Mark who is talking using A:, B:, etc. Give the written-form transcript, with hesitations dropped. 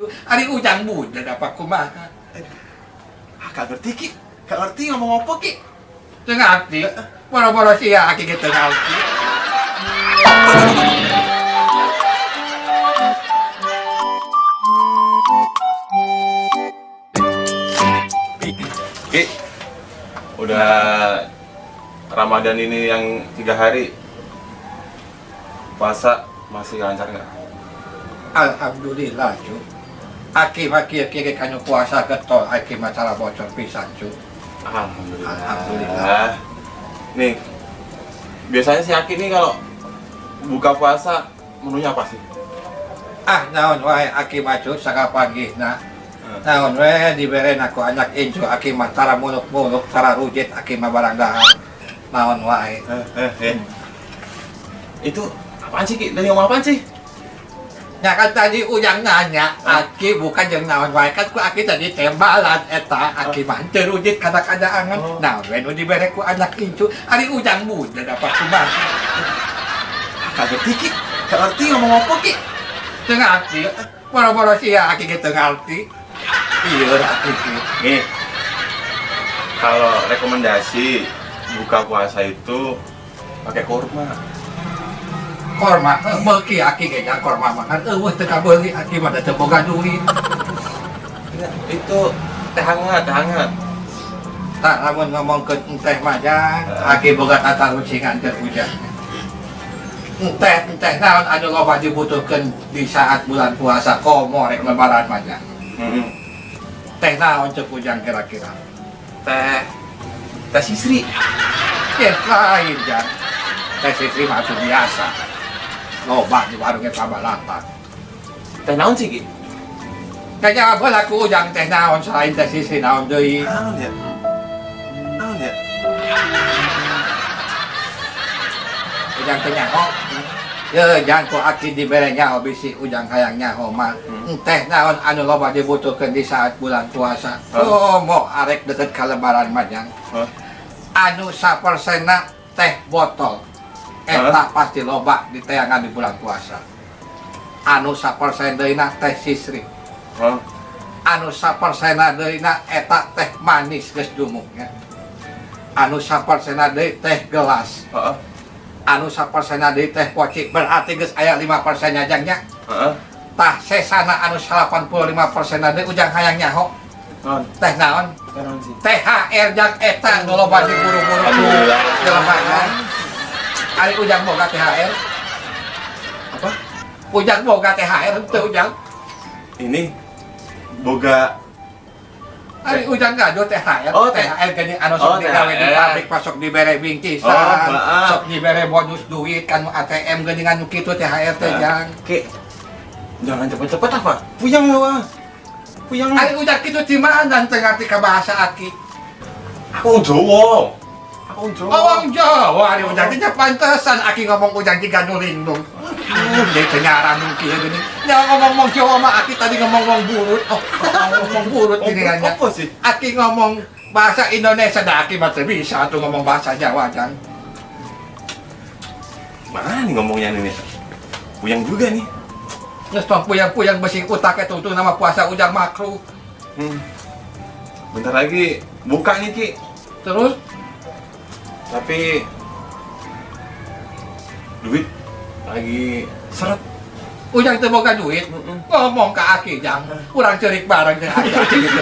A: Ari Ujang budak apa kumaha?
B: Ah, gak ngerti, Ki. Gak ngerti ngomong apa, Ki.
A: Teu ngarti. Boro-boro sia, Aki ge teu ngarti.
B: Ki, udah Ramadan ini yang 3 hari puasa masih lancar nggak?
A: Alhamdulillah, cu. Aki mah kieu kieu kanu puasa getol, aki mah cara bocor pisan, cu.
B: Alhamdulillah.
A: Alhamdulillah.
B: Nih, biasanya si Aki nih kalau buka puasa menunya apa sih?
A: Ah, naon wae aki mah, cu, sakapanggihna. Naon we dibere ku anak incu, aki mah tara muluk-muluk, tara rujit, aki mah barang dahar. Naon wae.
B: Eh, eh, eh. Itu apaan sih, Ki? Dari ngomong apaan sih?
A: Ya kan tadi Ujang nanya, aki bukan jeung naon wae, kan ku aki tadi tembalan eta aki mah teu rujit kana kaadaangan.
B: Oh.
A: Naon we nu dibere ku anak incu, ari Ujang budak apa kumaha?
B: Ah, gak ngerti, Ki. Gak ngerti ngomong apa, Ki.
A: Teu ngarti. Boro-boro sia, aki ge teu ngarti. Iya, aki ge.
B: Nih, kalau rekomendasi buka puasa itu pakai kurma.
A: Korma, beuki aki ge jang korma mah kan euweuh, teu kabeuli aki mah, da teu boga duit.
B: Enggak, itu teh hangat, teh hangat.
A: Tah, lamun ngomongkeun teh mah, jang, aki boga tatarucingan keur Ujang. Teh teh naon anu loba dibutuhkeun di saat bulan puasa komo rek lebaran mah, jang? Teh naon cek Ujang kira-kira?
B: Teh teh sisri.
A: Ya lain, jang. Teh sisri mah atuh biasa. Loba di warungnya pabalatan.
B: Teh naon sih, Ki?
A: Kayaknya apa laku Ujang, teh naon selain teh sisri, naon deui?
B: Naon ya? Naon ya?
A: Ujang teh nyaho. Ya, jang, ku aki dibere nyaho, bisi Ujang hayang nyaho mah. Teh naon anu loba dibutuhkeun di saat bulan puasa?
B: Hah?
A: Oh, mau arek deket ka lebaran mah, jang.
B: Hah?
A: Anu sapersena teh botol. Eta pasti loba diteangan di bulan puasa. Anu sapersen deuna teh sisri.
B: Hah?
A: Anu sapersena deuna eta teh manis geus dumuknya. Anu sapersena deui teh gelas. Anu sapersena deui teh poci. Berarti geus aya 5% nya, jang, nya. Tah, sesana anu 85% deui, Ujang hayang nyaho.
B: Naon?
A: Teh naon?
B: Teh naon sih?
A: THR, jang, eta nu loba diburu-buru ku
B: Alhamdulillah.
A: jelema kan. Ari Ujang boga THR?
B: Apa?
A: Ujang boga THR henteu, Ujang?
B: Ini boga.
A: Ari Ujang gaduh THR?
B: Oh,
A: THR gini anu sok
B: Oh,
A: digawe di
B: THR.
A: pabrik, pas sok dibere bingkisan,
B: Oh, heeh.
A: sok dibere bonus duit kan ATM geuningan nu kitu THR teh, jang.
B: Ki, jangan cepet-cepet apa? Puyeng wah. Puyeng.
A: Ari Ujang kitu di mana teu ngarti ka bahasa aki?
B: Aku wong Jawa. Aku wong Jawa.
A: Oh, wong Jawa ari Ujang teh, pantesan aki ngomong Ujang jiga nu lindung. Jadi teu nyaran nu kieu geuning. Nya ngomong wong Jawa mah aki tadi ngomong wong burut. Oh, ngomong burut
B: Oh,
A: gini kan.
B: apa sih?
A: Aki ngomong bahasa Indonesia, dah aki mah teu bisa tuh ngomong bahasa Jawa, jang.
B: Mana nih ngomongnya nih? Puyeng juga nih.
A: Geus tong puyeng-puyeng, besi utak itu tuh nama puasa Ujang makruh.
B: Bentar lagi buka nih, Ki.
A: Terus?
B: Tapi duit lagi seret.
A: Ujang teu boga duit. Ngomong ke aki, jang. Urang ceurik bareng jeung aki, aki gitu.